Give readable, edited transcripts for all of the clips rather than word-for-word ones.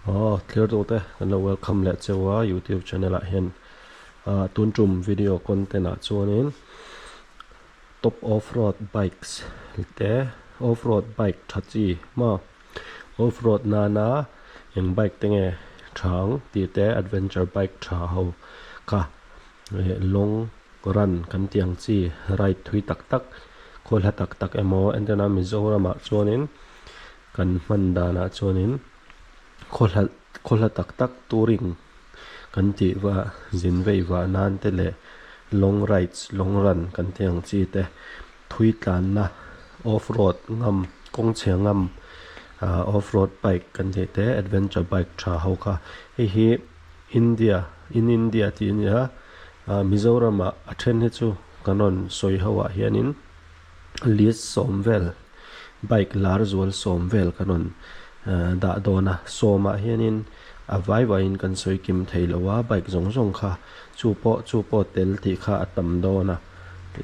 Aw clear deuh te kan lo welcome leh cheu a youtube channel ah hian ah tun tum video content ah chuanin top off road bikes te off road bike tha chi maw off road nana eng bike te nge tha ang tih te adventure bike tha ho kha eh long run kan tih ang chi ride thui tak tak khawl hla tak tak emaw entirna Mizoram ah chuanin. Kan hman danah chuanin khawhla khawhla tak tak touring kan tih va zin vei vah nan te leh long rides long run kan tih ang chi te thui tlanna off road ngam kawng chhia ngam ah off road bike kan tih te adventure bike tha ho kha hei hi India in India tih a nia ah Mizoram ah a then hi chu kan rawn sawi ho ah hianin. List sawm vel bike lar zual sawm vel kan rawn dah dawn a sawmah hianin a vai vaiin kan sawi kim thei lo a bike zawng zawng kha chu pawh chu pawh tel tih kha a tam dawn a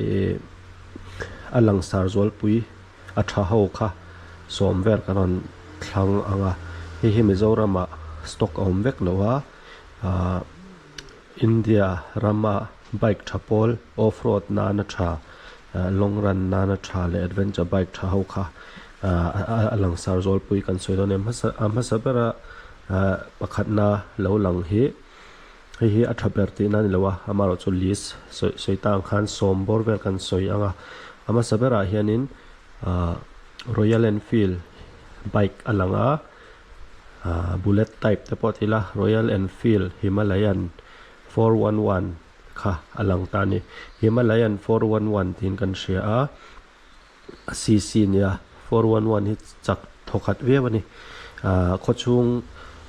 ih a langsar zualpui a tha ho kha sawm vel kan rawn thlang ang a hei hi Mizoramah stock a awm vek lo a ahh India rama bike tha pawl off road nana tha long run nana tha leh adventure bike tha ho kha a langsar zawlpui kan sawi dawn em hmasa a hmasa bera pakhatna lo lang hi hei hi a tha ber tihna a ni lo a amaherawhchu chu list sawi sawi ta ang khan sawm bawr vel kan sawi ang a a hmasa berah hianin Royal Enfield bike a lang a. Ahh bullet type te pawh ti ila Royal Enfield Himalayan 411 kha a lang ta a ni. Himalayan 411 tiin kan hria a, a cc nia 411 hi chak thawkhat viau a ni. Ahh khawchhung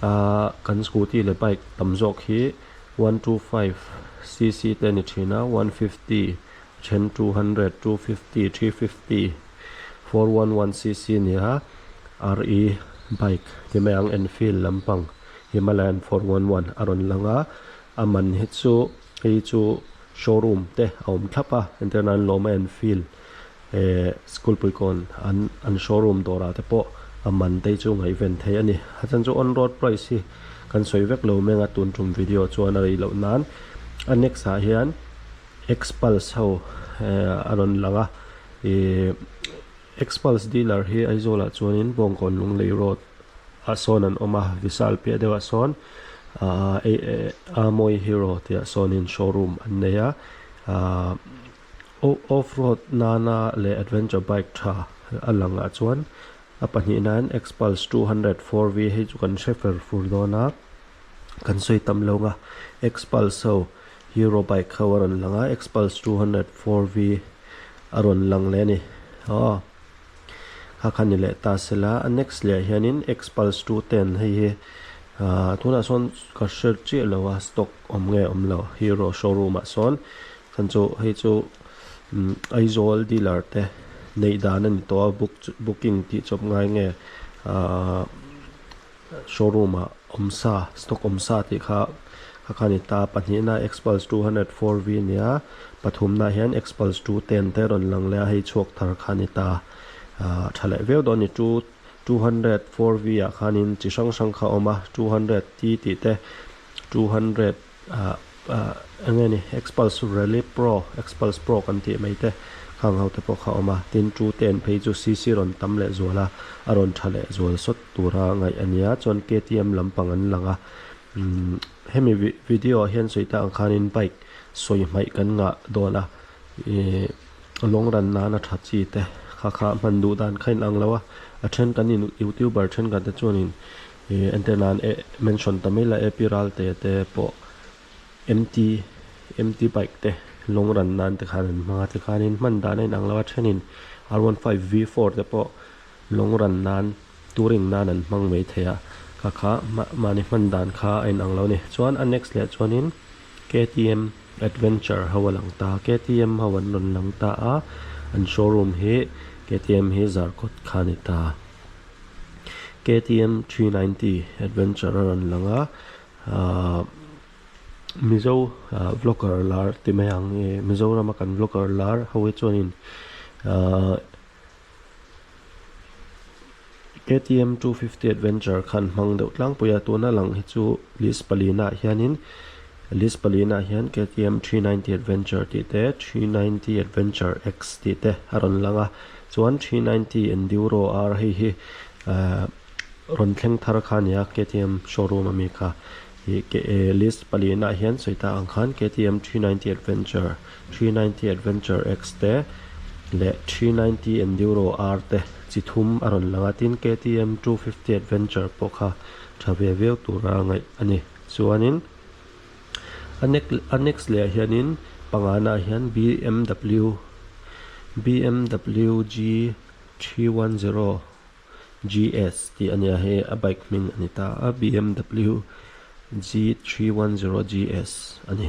ah kan scooty leh bike tam zawk hi 125 cc te a ni thin a, 150 then 200, 250, 350, 411 cc nia RE bike ti mai ang Enfield lampang Himalayan 411 a rawn lang a, a man hi chu hei chu showroom te a awm thlap a entir nan Lawma Enfield eh school puikawn an an showroom dawrah te pawh a man te hi chu ngaihven theih a ni. A chan chu on road price hi kan sawi vek lo meng a tun tum video chuan a rei loh nan a next ah hian Xpulse ho eh a rawn lang a. Ihh Xpulse dealer hi Aizawl ah chuanin Bawngkawn Lunglei road ah sawn an awm a, Vishal piah deuh ah sawn ahh Amoy Hero tih ah sawnin showroom an nei a, ahh off road nana leh adventure bike tha a lang ah chuan a pahnih nan Xpulse 204 V hei chu kan hre fer fur dawn a, kan sawi tam lo ang a, Xpulse ho Hero bike ho a rawn lang a, Xpulse 204 V a rawn lang leh a ni. Aw kha kha ni leh ta sela a next leh ah hianin Xpulse 210 hei hi ah tunah sawn ka hre chiah lo a stock awm nge awm lo Hero showroom ah sawn chhan chu hei chu umm Aizawl dealer te neih dan a ni tawh a book booking tih chawp ngai nge ah. Showroom ah awm sa stock awm sa tih kha kha kha a ni ta pahnihna Xpulse 204 V a nia pathumna ah hian Xpulse 210 te a rawn lang leh a hei chhuak thar kha a ni ta ah tha leh viau dawn a ni two 204 V ah khanin chi hrang hrang kha a awm a 200 T tih te 200 ah ah eng nge ni Xpulse Rally Pro Xpulse Pro kan tih mai te khang ho te pawh kha a awm a tin two ten phei chu cc rawn tam leh zual a a rawn tha leh zual sawt tura ngaih a nia chuan KTM lampang an lang a umm hemi video ah hian sawi tak ang khanin bike sawi hmaih kan ngah dawn a ih long run nana tha chi te kha kha hman duh dan kha inang lo a a then kan in youtuber thenkhat te chuanin Ih entir nan eh mention ta mai la AP Ralte te pawh MT MT bike te lawng ran nan te khan an hmang a tikhanin hman dan a inang lo a thenin R15 V4 te pawh lawng ran nan touring nan an hmang mai thei a kha kha mahni hman dan kha a inang lo a ni. Chuan a next leh chuanin KTM Adventure ho a lang ta a KTM ho an rawn lang ta a an showroom hi KTM hi Zarkawt kha a ni ta. KTM 390 Adventure a rawn lang a ahh Mizo vlogger lar ti mai ang nge Mizorama kan vlogger lar ho hi chuanin ahh KTM 250 Adventure khan hmang deuh tlangpui a, tuna lang hi chu list palina ah hianin list palina ah hian KTM 390 Adventure tih te, 390 Adventure X tih te a rawn lang a, chuan 390 Enduro R hei hi ahh rawn thleng thar kha a ni a, KTM showroom ami kha ih list palina ah hian sawi ta ang khan KTM 390 Adventure 390 Adventure X te leh 390 Enduro R te chi thum a rawn lang a, tin KTM 250 Adventure pawh kha tha ve viau tura ngaih a ni. Chuanin a a next leh ah hianin pangana ah hian BMW BMW G310 GS tih a nia hei a bike hming a ni ta a BMW G310 GS a ni.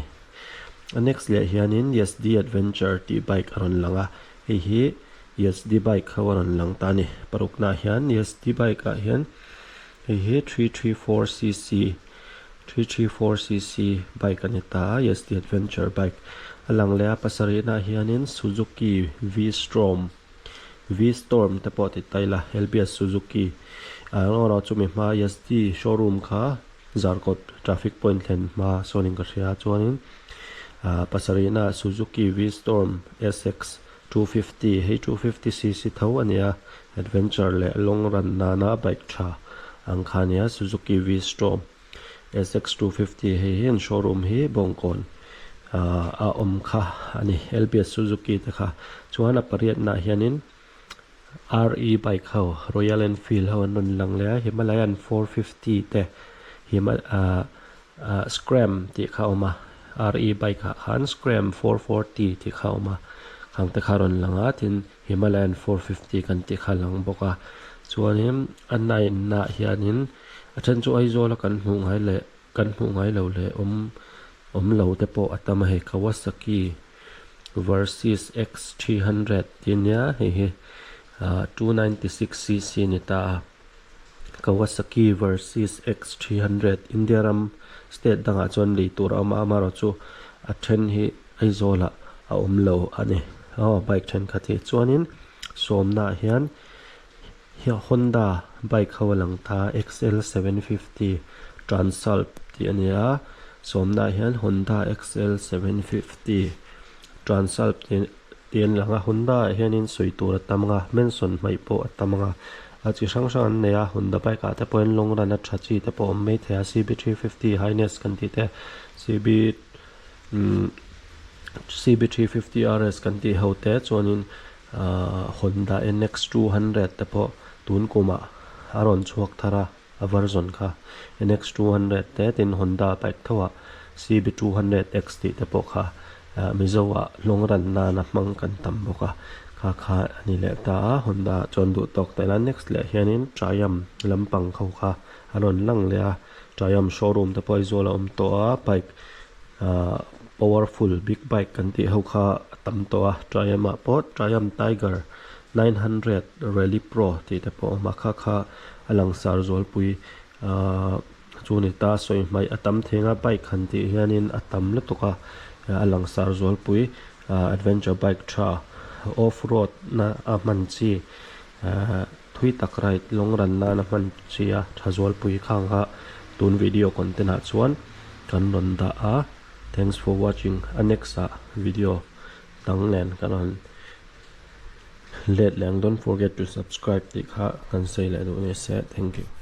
A next leh hianin Yezdi Adventure tih bike a rawn lang a, hei hi Yezdi bike ho a rawn lang ta a ni. Paruknaah hian Yezdi bike ah hian hei hi 334 cc 334 cc bike a ni ta a, Yezdi Adventure bike a lang leh a. Pasarihnaah hianin Suzuki V-Strom V-Storm te pawh ti ta ila, LBS Suzuki ah erawh chumi hma Yezdi showroom kha Zarkawt traffic point thlen hma sawnin ka hria chuanin ah pasarihna Suzuki V-Storm SX 250 hei 250 cc tho a nia adventure leh long run nana bike tha ang kha a nia Suzuki V-Storm SX 250 hei hian showroom hi Bawngkawn ah a awm kha a ni LBS Suzuki te kha chuan a pariatnaah hianin. RE bike ho Royal Enfield ho an rawn lang leh a Himalayan 450 te Hima ah ah Scram tih kha a awm a RE bike ah khan Scram 440 tih kha a awm a khang te kha a rawn lang a tin Himalayan 450 kan tih kha a lang bawk a chuanin a nine ah hianin a then chu Aizawl a kan hmuh ngai leh kan hmuh ngai lo leh awm awm lo te pawh a tam a hei Kawasaki Versys X 300 tih ania hei hi ah 296 cc a ni ta a Kawasaki Versys X 300 India ram state dangah chuan lei tur a awm a amaherawh chu a then hi Aizawl ah a awm lo a ni aw bike thenkhat hi chuanin sawmna ah hian Honda bike ho a lang ta XL 750 Transalp tih a ni a sawmna ah hian Honda XL 750 Transalp tih tih an lang a Honda ah hianin sawi tur a tam ang a mention hmaih pawh a tam ang a a chi hrang hrang an nei a Honda bike ah te pawhin long run a tha chi te pawh a awm maithei a CB 350 Highness kan tih te CB umm CB 350 RS kan tih ho te chuanin Ahh Honda NX 200 te pawh tun kumah a rawn chhuak thar a, a version kha NX 200 te tin Honda bike tho ah CB 200 X tih te pawh kha ah Mizo ah hlawng ran nana hmang kan tam bawk a, kha kha a ni leh ta a, Honda ah chuan duh tawk ta ila next leh hianin Triumph lampang ho kha a rawn lang leh a, Triumph showroom te pawh Aizawl a awm tawh a, bike ahh powerful big bike kan tih ho kha a tam tawh a Triumph ah pawh Triumph Tiger 900 Rally Pro tih te pawh a awm a kha kha a langsar zualpui ahh chu ni ta sawi hmaih a tam theng a bike han tih hianin a tam lutuk a a langsar zualpui ahh adventure bike tha off road na a hman chi ahh thui tak ride long run nana hman chi a tha zualpui khang kha tun video content ah chuan kan rawn dah a thanks for watching a next ah video dang nen kan rawn let leh ang don't forget to subscribe tih kha kan sawi leh duh ni se thank you.